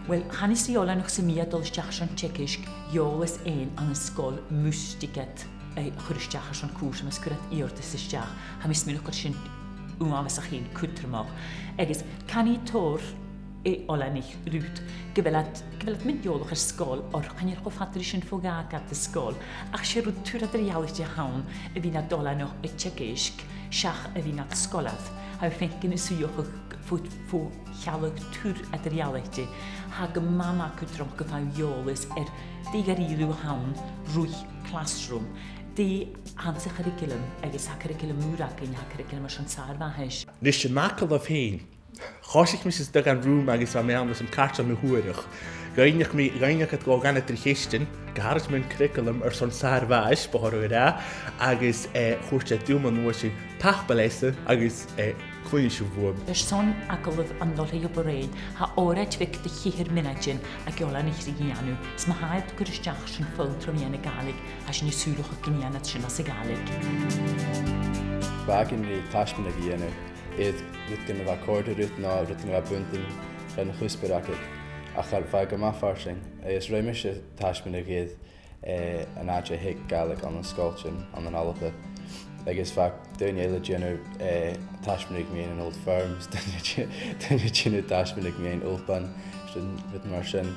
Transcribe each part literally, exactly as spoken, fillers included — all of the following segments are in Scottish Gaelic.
Uill, chan eil fhios aig oileanaich sam bith a tha dol a-steach airson teagasg eòlas fhaighinn ann an sgoil mus tig iad a chur a-steach airson cùrsa, mus cuir iad iarrtas a-steach. Tha mi a' smaoineachadh gur e sin uabhasach fhèin cudromach. Agus canaidh tòrr, eh, oileanaich riut gu bheil iad, gu bheil iad mion-eòlach air sgoil, oir chan eil e cho fada ri sin bho dh'fhàg iad an sgoil. Ach 's e rud tur eadar-dhealaichte a th' ann a bhith nad oileanach a' teagasg seach a bhith nad sgoilear. Tha thu a' faicinn an suidheachadh bho, bho shealladh tur eadar-dhealaichte. Tha e gu math, math cudromach gum faigh thu eòlas air dè dha-rìribh a th' ann roimh classroom, dè th' anns a' churraicealam, agus tha curraicealam ùr againn, tha curraicealam airson sàr-mhathais. Nis, an agallamh fhèin, choisich mise a-steach dhan rùm agus bha mi ann leis an cairteal mu thuaireach. Dh'fhaighnich mi, dh'fhaighnich iad dhomh dhà no trì cheistean, gu h-àraid mun churraicealam airson sàr-mhathais, bu chòir dhomh a ràdh, agus, eh, thuirt iad rium an uair sin, "Tapadh leibhse," agus, eh, cluinnidh sibh bhuam. Airson agallamh an Oilthigh Obar Dheathain, tha òraid bheag de cheithir mionaidean aig oileanaich ri dhèanamh, is ma tha iad a' cur a-steach airson foghlam tro mheadhan na Gàidhlig, tha sinn a' sùileachadh gun dèan iad sin anns a' Ghàidhlig. Bha againn ri taisbeanadh a dhèanamh air rudeigin a bha a' còrdadh riut no rudeigin a bha buntainn ris an chuspair agad. Ach bha e gu math farsaing, agus rinn mise taisbeanadh air eh, an àite a th' aig Gàidhlig ann an sgoiltean ann an Alba. Agus bha daoine eile a' dèanamh, eh, taisbeanadh mu dheidhinn an Old Firms, daoine a' dè-, daoine a' dèanamh taisbeanadh mu dheidhinn Ulpan, sin, rudan mar sin.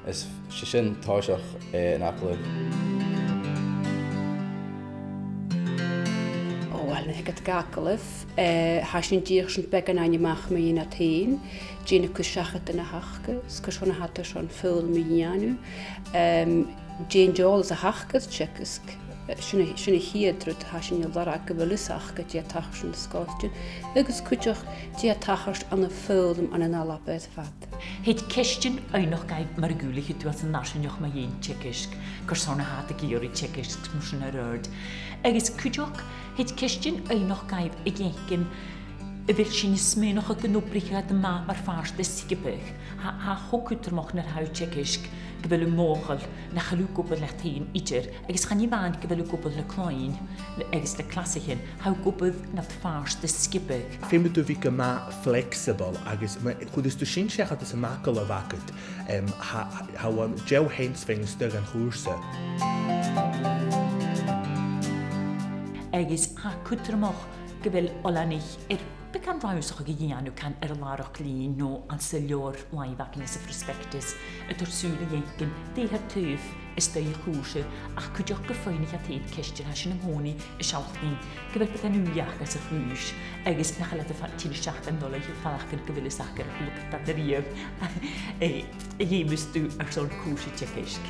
Is 's e sin toiseach, eh, an agallaimh. Ò, uill, nuair a thig iad gu agallamh, eh, tha sinn dìreach airson beagan fhaighinn a-mach mu dheidhinn iad fhèin, dè na cur-seachadan a th' aca, is carson a tha iad airson foghlam a dhèanamh. Em, dè an t-eòlas a th' aca air teagasg, eh, sin a, sin a' chiad rud a tha sinn a' lorg, gu bheil fhios aca dè tha tachairt anns na sgoiltean, agus cuideachd dè tha tachairt ann am foghlam ann an Alba air fad. Thèid ceistean fhaighneachd dhaibh mar a dh'fhuiling thu anns an fharsaingeachd mu dheidhinn teagasg, carson a tha iad ag iarraidh teagasg, mar sin air adhart. Agus cuideachd, thèid ceistean fhaighneachd dhaibh a dh'fhaicinn a bheil sinn a' smaoineachadh gun obraich iad math mar phàirt de sgioba. Tha, tha e cho cudromach nuair a tha thu a' teagasg gu bheil thu mothachail nach eil thu ag obair leat fhèin idir, agus chan e a-mhàin gu bheil thu ag obair le cloinn, le, agus le clasaichean, tha thu ag obair nad phàirt de sgioba. Feumaidh tu bhith gu math flexible agus ma chuireas tu sin seachad anns an agallamh agad, em, tha, tha, tha thu an deagh sheans faighinn a-steach dhan chùrsa. Agus tha e cudromach gu bheil oileanaich air beagan rannsachaidh a dhèanamh, can air an làrach-lìn no anns an leabhar-làimhe againn, anns a' phrospectus, a' toirt sùil air dè tha air taobh a-staigh a' chùrsa, ach cuideachd gum faighnich iad fhèin ceistean, tha sin an-còmhnaidh a' sealltainn gu bheil beagan ùidh aca sa chùrsa, agus nach eil iad a' fa-, tighinn a-steach dhan oilthigh a' faireachdainn gu bheil fhios aca air a h-uile càil a tha riamh, eh, a dh'fheumas tu airson cùrsa teagaisg.